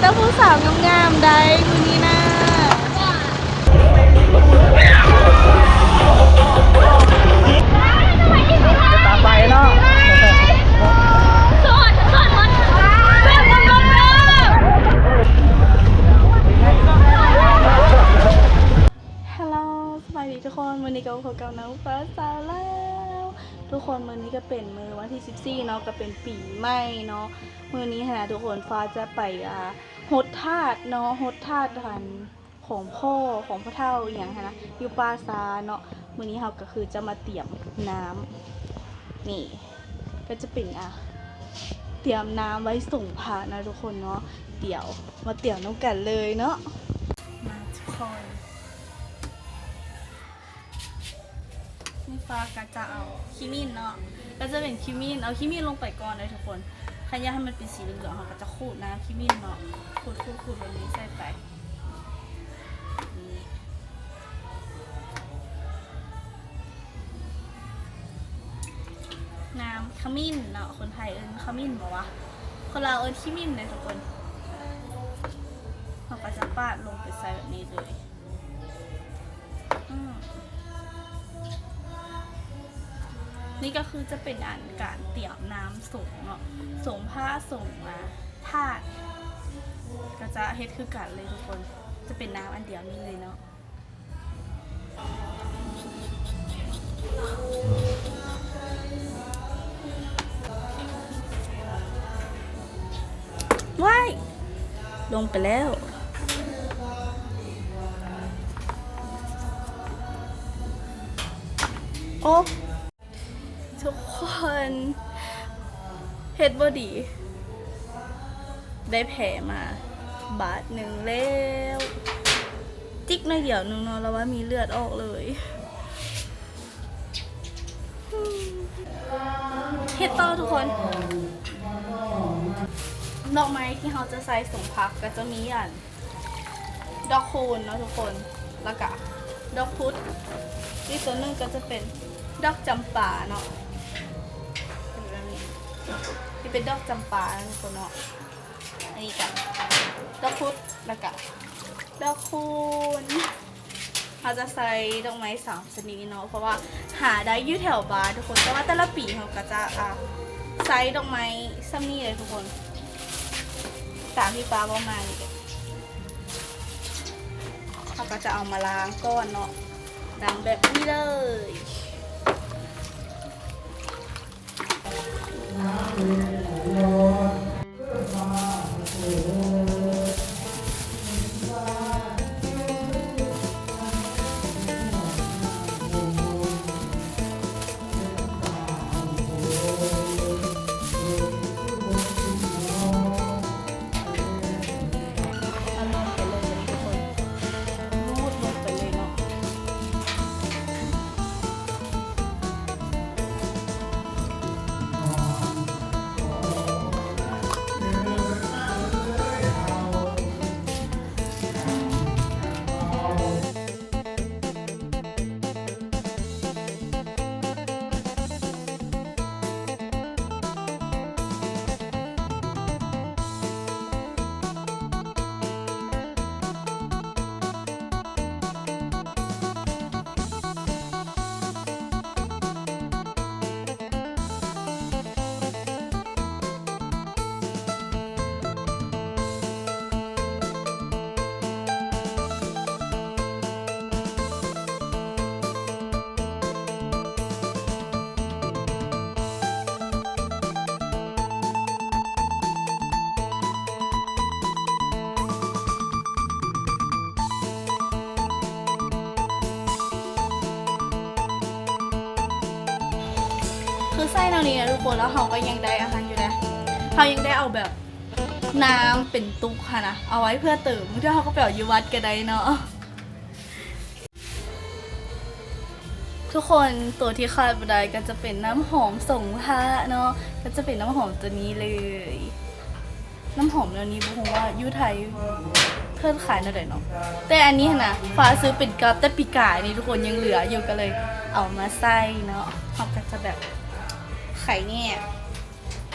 ແຕ່ຜູ້ສາວງາມໆໃດມື້ນີ້ນະ. ຕາໄປເນາະ. ຮາໂລ ສະບາຍດີທຸກຄົນ, ມື້ນີ້ກໍພົບກັບນ້ອງຟ້າສາວລາວ. ທຸກຄົນ ມື້ນີ້ກໍເປັນມື້ວັນທີສິບສີ່ເນາະ, ກໍເປັນປີໃໝ່ເນາະ. ມື້ນີ້ຫັ້ນນະທຸກຄົນ ຟ້າຈະໄປ ອ່າ ຫົດທາດເນາະ, ຫົດທາດອັນ ຂອງພໍ່ ຂອງພໍ່ເຖົ້າອີ່ຫຍັງຫັ້ນນະ ຢູ່ປ່າຊ້າເນາະ. ມື້ນີ້ເຮົາກໍຄືຈະມາຕຽມນ້ຳ ນີ້ກໍຈະເປັນ ອ່າ ຕຽມນ້ຳໄວ້ສົງພະນະທຸກຄົນເນາະ. ດຽວມາຕຽມນຳກັນເລີຍເນາະ ມາທຸກຄົນ. ນີ້ຟ້າກໍຈະເອົາຂີ້ໝິ້ນເນາະ, ກໍຈະເປັນຂີ້ໝິ້ນ ເອົາຂີ້ໝິ້ນລົງໄປກ່ອນເດີທຸກຄົນ. ຄັນຢາກໃຫ້ມັນເປັນສີເຫຼືອງໆ ເຮົາກໍຈະຂູດນ້ຳຂີ້ໝິ້ນເນາະ, ຂູດໆໆແບບນີ້ໃສ່ໄປ. ນີ້ ນ້ຳຂະໝິ້ນເນາະ, ຄົນໄທເອີ້ນຂະໝິ້ນບໍ່ວະ? ຄົນລາວເອີ້ນຂີ້ໝິ້ນເດ້ທຸກຄົນ. ເຮົາກໍຈະປາດລົງໄປໃສ່ແບບນີ້ເລີຍ. ອືມ ນີ້ກໍຄືຈະເປັນອັນການຕຽມນ້ຳສົງເນາະ, ສົງພະ ສົງ ອ່າ ທາດ ກໍຈະເຮັດຄືກັນເລີຍທຸກຄົນ, ຈະເປັນນ້ຳອັນດຽວນີ້ເລີຍເນາະ. ວ້າຍ ລົງໄປແລ້ວ. ໂອ້ ທຸກຄົນ ເຮັດບໍ່ດີ ໄດ້ແພ້ມາບາດໜຶ່ງແລ້ວ. ຈິກໜ້ອຍດຽວໜຶ່ງເນາະ ລະວ່າມີເລືອດອອກເລີຍ. ເຮັດຕໍ່ທຸກຄົນ. ດອກໄມ້ທີ່ເຮົາຈະໃສ່ສົງພະກໍຈະມີອັນ ດອກຄູນເນາະທຸກຄົນ, ແລ້ວກະດອກພຸດ, ອີກໂຕໜຶ່ງກໍຈະເປັນດອກຈຳປາເນາະ, ເປັນແບບນີ້ ທີ່ເປັນດອກຈຳປາເນາະທຸກຄົນເນາະ. ອັນນີ້ກະດອກພຸດ ແລ້ວກະດອກຄູນ. ເຮົາຈະໃສ່ດອກໄມ້ສາມຊະນິດນີ້ເນາະ ເພາະວ່າຫາໄດ້ຢູ່ແຖວບ້ານທຸກຄົນ, ແຕ່ວ່າແຕ່ລະປີເຮົາກໍຈະ ອ່າ ໃສ່ດອກໄມ້ຊ່ຳນີ້ເລີຍທຸກຄົນ ຕາມທີ່ປ້າເວົ້າມານີ້. ເຮົາກໍຈະເອົາມາລ້າງກ່ອນເນາະ, ລ້າງແບບນີ້ເລີຍ. ເອົາລົງໄປເລີຍທຸກຄົນ, ຮູດລົງໄປເລີຍເນາະ. ຄືໃສ່ແນວນີ້ນະທຸກຄົນ, ແລ້ວເຮົາກໍຍັງໄດ້ອັນນັ້ນຢູ່ເດ້, ເຮົາຍັງໄດ້ເອົາແບບນ້ຳເປັນຕຸກຫັ້ນນະ ເອົາໄວ້ເພື່ອເຕີມ, ບາງເທື່ອເຮົາກໍໄປເອົາຢູ່ວັດກໍໄດ້ເນາະ. ທຸກຄົນ ໂຕທີ່ຂາດບໍ່ໄດ້ກໍຈະເປັນນ້ຳຫອມສົງພະເນາະ, ກໍຈະເປັນນ້ຳຫອມໂຕນີ້ເລີຍ. ນ້ຳຫອມແນວນີ້ບໍ່ຮູ້ວ່າຢູ່ໄທເພິ່ນຂາຍແນວໃດເນາະ, ແຕ່ອັນນີ້ຫັ້ນນະ ຟ້າຊື້ເປັນກັບແຕ່ປີກາຍນີ້ທຸກຄົນ ຍັງເຫຼືອຢູ່ ກໍເລີຍເອົາມາໃສ່ເນາະ. ເຮົາກໍຈະແບບໄຂແຍກ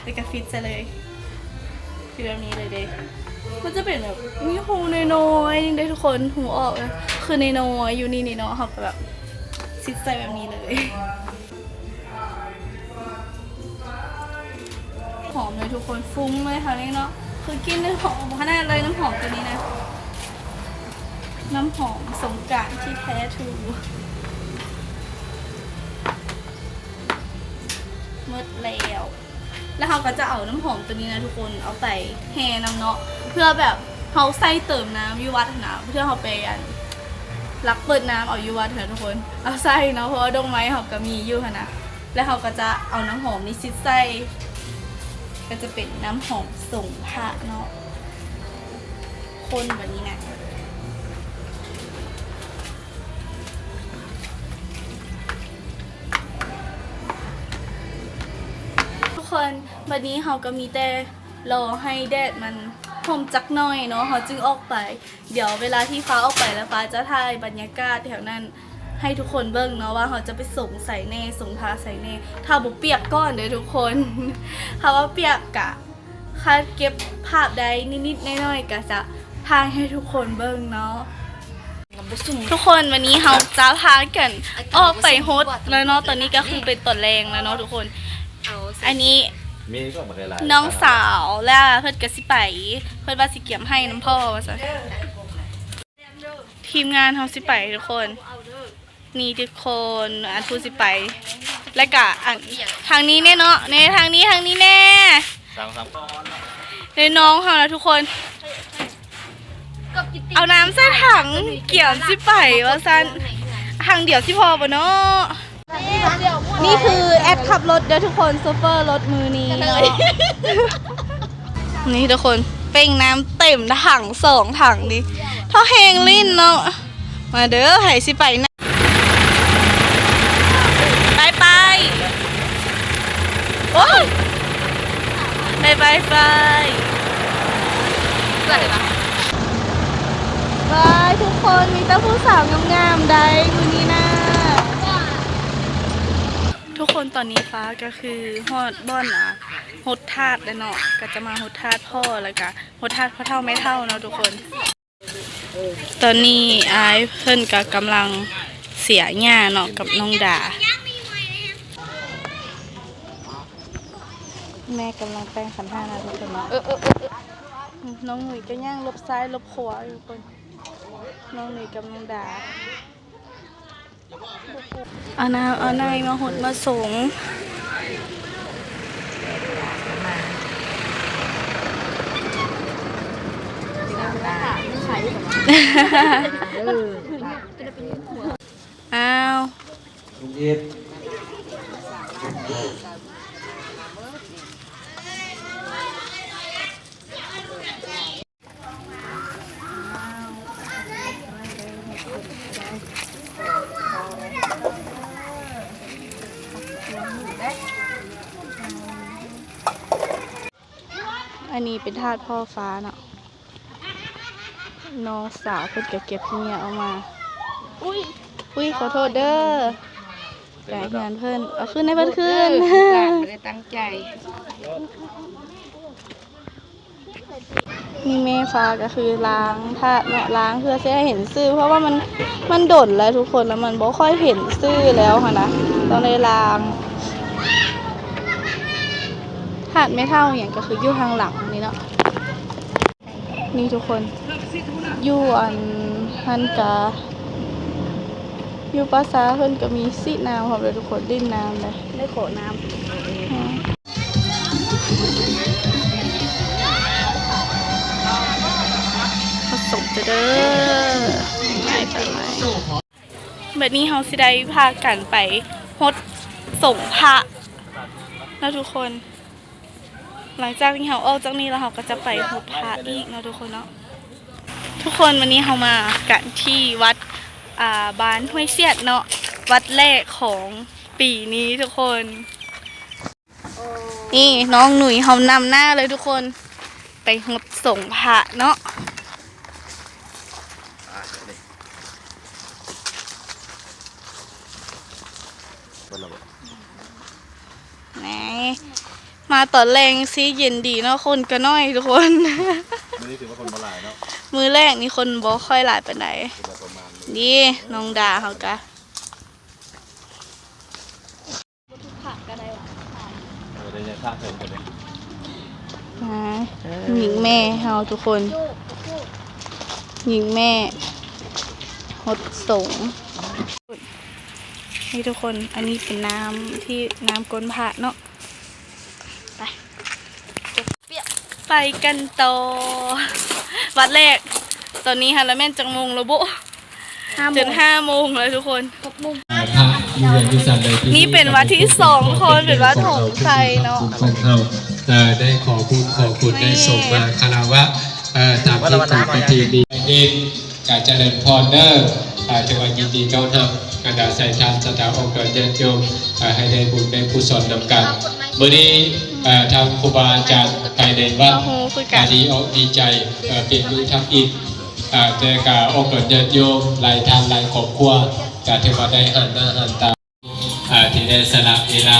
ແລ້ວກໍຟິດໃສ່ເລີຍ ຄືແບບນີ້ເລີຍເດ້. ມັນຈະເປັນແບບມີຮູນ້ອຍໆໜຶ່ງເດ້ທຸກຄົນ ຮູອອກນະ ຄືນ້ອຍໆຢູ່ນີ້ນີ້ເນາະ ເຮົາກໍແບບຊິດໃສ່ແບບນີ້ເລີຍ. ຫອມເລີຍທຸກຄົນ ຟຸ້ງເລີຍເຮົານີ້ເນາະ ຄືກິ່ນນີ້ຫອມຂະໜາດເລີຍ ນ້ຳຫອມຕົວນີ້ນະ ນ້ຳຫອມສົງການທີ່ແທ້ທຣູ. ໝົດແລ້ວ ແລ້ວເຮົາກໍຈະເອົານ້ຳຫອມຕົວນີ້ນະທຸກຄົນ ເອົາໄປແຫ່ນຳເນາະ ເພື່ອແບບເຮົາໃສ່ເຕີມນ້ຳຢູ່ວັດຫັ້ນນະ ເພື່ອເຮົາໄປ ອັນ ລັກເປີດນ້ຳເອົາຢູ່ວັດຫັ້ນນະທຸກຄົນ ເອົາໃສ່ເນາະ ເພາະວ່າດອກໄມ້ເຮົາກໍມີຢູ່ຫັ້ນນະ ແລ້ວເຮົາກໍຈະເອົານ້ຳຫອມນີ້ຊິດໃສ່ ກໍຈະເປັນນ້ຳຫອມສົງພະເນາະ ຄົນແບບນີ້ນະ. ທຸກຄົນ ບັດນີ້ເຮົາກໍມີແຕ່ລໍໃຫ້ແດດມັນຮົ່ມຈັກໜ້ອຍເນາະ ເຮົາຈຶ່ງອອກໄປ. ດຽວເວລາທີ່ຟ້າອອກໄປແລ້ວ ຟ້າຈະຖ່າຍບັນຍາກາດແຖວນັ້ນໃຫ້ທຸກຄົນເບິ່ງເນາະ ວ່າເຮົາຈະໄປສົງໃສແດ່ ສົງພະໃສແດ່ ຖ້າບໍ່ປຽກກ່ອນເດີທຸກຄົນ ຖ້າວ່າປຽກກະ ຖ້າເກັບພາບໄດ້ນິດໆໜ້ອຍໆ ກໍຈະຖ່າຍໃຫ້ທຸກຄົນເບິ່ງເນາະ. ທຸກຄົນ ວັນນີ້ເຮົາຈະພາກັນອອກໄປຫົດແລ້ວເນາະ ຕອນນີ້ກໍຄືເປັນຕອນແລງແລ້ວເນາະທຸກຄົນ. ອັນນີ້ນ້ອງສາວ ແລ້ວເພິ່ນກໍຊິໄປ ເພິ່ນວ່າຊິກຽມໄຮ່ນຳພໍ່ວ່າຊັ້ນ. ທີມງານເຮົາຊິໄປທຸກຄົນ ນີ້ທຸກຄົນ ອັນຜູ້ຊິໄປ ແລ້ວກະອັນທາງນີ້ແນ່ເນາະ ແນ່ທາງນີ້ ທາງນີ້ແນ່ ເດ້ນ້ອງເຮົານະທຸກຄົນ ເອົານ້ຳໃສ່ຖັງ ກຽມຊິໄປວ່າຊັ້ນ ຖັງດຽວຊິພໍບໍ່ເນາະ? ນີ້ຄືແອັດຂັບລົດເດີທຸກຄົນ ໂຊເຟີລົດມື້ນີ້ເນາະ. ນີ້ທຸກຄົນ ເປັ່ງນ້ຳເຕັມຖັງສອງຖັງນີ້ ເທົ່າແຮງຫຼິ້ນເນາະ. ມາເດີ ໃຜຊິໄປນະ ໄປໄປ ໂອ້ຍ ໄປໄປໄປ ບາຍ ທຸກຄົນ ມີແຕ່ຜູ້ສາວງາມໆໄດ໋ມື້ນີ້ນະ. ທຸກຄົນ ຕອນນີ້ຟ້າກໍຄືຮອດບ່ອນ ອ່າ ຫົດທາດແລ້ວເນາະ ກໍຈະມາຫົດທາດພໍ່ ແລ້ວກະຫົດທາດພໍ່ເຖົ້າແມ່ເຖົ້າເນາະທຸກຄົນ. ຕອນນີ້ອ້າຍເພິ່ນກໍກຳລັງເສຍຫຍ້າເນາະກັບນ້ອງດາ. ແມ່ກຳລັງແປງຂັນຫ້ານະທຸກຄົນເນາະ. ເອີ ເອີ ເອີ ເອີ ນ້ອງໜຸ່ຍກໍຍ່າງຫຼົບຊ້າຍຫຼົບຂວາຢູ່ພຸ້ນ ນ້ອງໜຸ່ຍກັບນ້ອງດາ. ເອົານ້ຳເອົາໃນມາຫົດມາສົງ. ອ້າວ ອັນນີ້ເປັນທາດພໍ່ຟ້າເນາະ ນ້ອງສາວເພິ່ນກໍເກັບຂີ້ເຫຍື້ອອອກມາ. ອຸ້ຍ ອຸ້ຍ ຂໍໂທດເດີ ກາຍເຮືອນເພິ່ນ ເອົາຄືນໃຫ້ເພິ່ນຄືນ. ເອີ ຫຼານບໍ່ໄດ້ຕັ້ງໃຈ. ນີ້ແມ່ຟ້າກໍຄືລ້າງທາດເນາະ ລ້າງເພື່ອຊິໃຫ້ເຫັນຊື່ ເພາະວ່າມັນ ມັນດົນແລ້ວທຸກຄົນ ແລ້ວມັນບໍ່ຄ່ອຍເຫັນຊື່ແລ້ວຫັ້ນນະ ຕ້ອງໄດ້ລ້າງ. ທາດແມ່ເຖົ້າຫຍັງກໍຄືຢູ່ທາງຫຼັງນີ້ເນາະ. ນີ້ທຸກຄົນ ຢູ່ອັນຫັ້ນກະ ຢູ່ປ່າຊ້າເພິ່ນກໍມີສີດນ້ຳພ້ອມເດີທຸກຄົນ ຫຼິ້ນນ້ຳເດ້ ໄດ້ຂໍນ້ຳ. ອືມ ປະສົງເດີ ໄປ ໄປ ໄປ. ບັດນີ້ເຮົາຊິໄດ້ພາກັນໄປຫົດສົງພະເນາະທຸກຄົນ. ຫຼັງຈາກທີ່ເຮົາອອກຈາກນີ້ແລ້ວ ເຮົາກໍຈະໄປຫົດພະອີກເນາະທຸກຄົນເນາະ. ທຸກຄົນ ວັນນີ້ເຮົາມາກັນທີ່ວັດ ອ່າ ບ້ານຫ້ວຍສຽດເນາະ ວັດແລກຂອງປີນີ້ທຸກຄົນ. ນີ້ນ້ອງໜຸ່ຍເຮົານຳໜ້າເລີຍທຸກຄົນ ໄປຫົດສົງພະເນາະ. ແໜ່ ມາຕອນແລງຊິເຢັນດີເນາະ ຄົນກໍໜ້ອຍທຸກຄົນ. ມື້ນີ້ຖືວ່າຄົນບໍ່ຫຼາຍເນາະ ມື້ແລກນີ້ຄົນບໍ່ຄ່ອຍຫຼາຍປານໃດ ເປັນປະມານນີ້ ນີ້ນ້ອງດາເຮົາກະ ເອີ ໄດ້ຍັງຂ້າເຖິງກັນເດ້ ອ່າ ຍິງແມ່ເຮົາທຸກຄົນ ຍິງແມ່ຫົດສົງ ນີ້ທຸກຄົນ ອັນນີ້ເປັນນ້ຳທີ່ ນ້ຳກົ້ນພະເນາະ ໄປ ໄປກັນຕໍ່ ວັດແລກ ຕອນນີ້ຫັ້ນລະແມ່ນຈັກໂມງແລ້ວບຸ ຈົນຫ້າໂມງແລ້ວທຸກຄົນ ພະຢູ່ເຮືອນຢູ່ສັນເລີຍ ນີ້ເປັນວັດທີສອງ ທຸກຄົນ ເປັນວັດໂພນໄຊເນາະ ຂອງເຮົາ ເອີ ໄດ້ຂໍບຸນຂໍຄຸນ ໄດ້ສົມມາຄາລະວະ ເອີ ຕາມທີ່ຖືກປະເພນີ ເດນ ກະຈະເລີນພອນເດີ ອ່າ ຖືວ່າຍິນດີຕ້ອນຮັບບັນດາສາຍທານ ສັດທາອອກຕອນຍາດໂຍມ ອ່າ ໃຫ້ໄດ້ບຸນໄດ້ກຸສົນນຳກັນ ມື້ນີ້ ອ່າ ທາງຄູບາອາຈານພາຍໃນວັດ ກະດີອົກດີໃຈ ເປັນມື້ທຳອິດ ອ່າ ແຕ່ກະອອກຕອນຍາດໂຍມ ຫຼາຍທ່ານຫຼາຍຄອບຄົວ ກະຖືວ່າໄດ້ຫັນໜ້າຫັນຕາ ອ່າ ທີ່ໄດ້ສະຫຼະເວລາ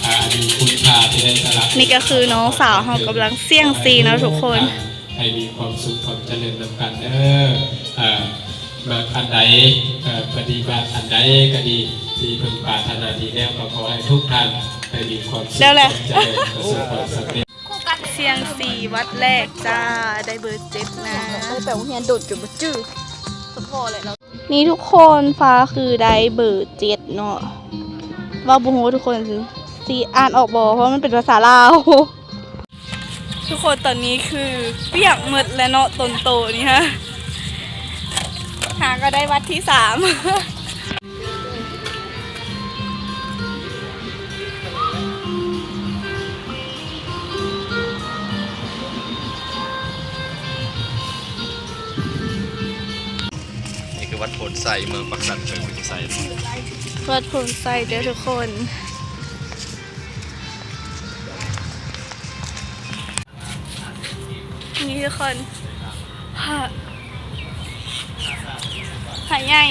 ອ່າ ອັນມີຄຸນຄ່າ ທີ່ໄດ້ສະຫຼະ ນີ້ກະຄືນ້ອງສາວເຮົາກຳລັງສ່ຽງຊີເນາະທຸກຄົນ ໃຫ້ມີຄວາມສຸກຄວາມຈະເລີນນຳກັນເດີ ອ່າ ມັກອັນໃດ ເອີ ປະຕິບັດອັນໃດກະດີ ທີ່ເພິ່ນປາດຖະໜາດີແລ້ວ ກະຂໍໃຫ້ທຸກທ່ານໃຫ້ມີຄວາມສຸກ ຄວາມຈະເລີນ ປະສົບຄວາມສຳເລັດ ສ່ຽງຊີວັດແລກຈ້າ ໄດ້ເບີເຈັດນະ ໄປໂຮງຮຽນໂດດຈົນບໍ່ຈື່ ສົມພໍແຫຼະເນາະ ນີ້ທຸກຄົນ ຟ້າຄືໄດ້ເບີເຈັດເນາະ ເວົ້າບໍ່ຮູ້ວ່າທຸກຄົນຊິອ່ານອອກບໍ່ ເພາະມັນເປັນພາສາລາວ ທຸກຄົນ ຕອນນີ້ຄືປຽກໝົດແລ້ວເນາະ ຕົນໂຕນີ້ຮະ ຫາກະໄດ້ວັດທີສາມ ນີ້ຄືວັດໂພນໄຊ ເມືອງປາກຊັນ ແຂວງໂພນໄຊ ວັດໂພນໄຊເດີທຸກຄົນ ນີ້ທຸກຄົນ ພະ ພະໃຫຍ່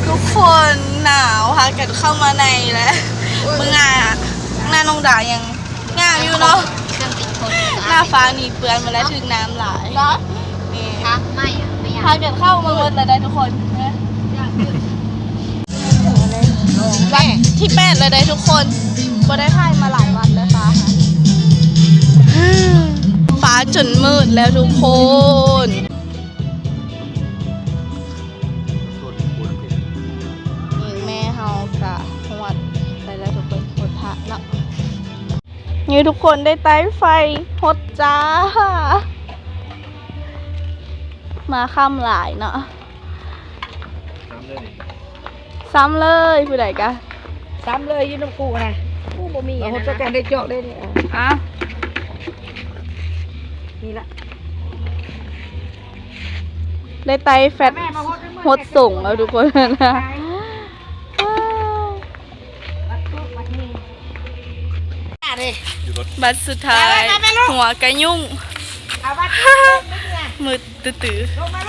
ທຸກຄົນໜາວ ພາກັນເຂົ້າມາໃນແລ້ວ ເບິ່ງໜ້າ ໜ້ານ້ອງດາຍັງງາມຢູ່ເນາະ ໜ້າຟ້ານີ້ເປື້ອນໝົດແລ້ວ ຖືກນ້ຳຫຼາຍ ພາກັນເຂົ້າມາໝົດແລ້ວໄດ໋ທຸກຄົນ ວັດທີແປດແລ້ວໄດ໋ທຸກຄົນ ບໍ່ໄດ້ຖ່າຍມາຫຼາຍວັດແລ້ວ ຟ້າຟ້າຈົນມືດແລ້ວທຸກຄົນ. ນີ້ແມ່ເຮົາກະຮອດໄປແລ້ວທຸກຄົນ ຮອດພະເນາະ ນີ້ທຸກຄົນ ໄດ້ໄຕ້ໄຟ ຮອດຈ້າ ມາຄ່ຳຫຼາຍເນາະ ຊ້ຳເລີຍ ຜູ້ໃດກະ ຊ້ຳເລີຍ ຢູ່ນຳກູນະ ກູບໍ່ມີ ມາຮອດ ອັນນັ້ນ ຈະການໄດ້ເຈາະເລີຍນີ້ ອ່ະ ນີ້ລະ ໄດ້ໄຕ້ແຟດ ແມ່ມາຮອດ ຮອດສົ່ງແລ້ວທຸກຄົນ ໄດ້ ວ້າ ບັດສຸດທ້າຍ ຫົວກະຫຍຸ້ງ ມືດຕື້ໆ.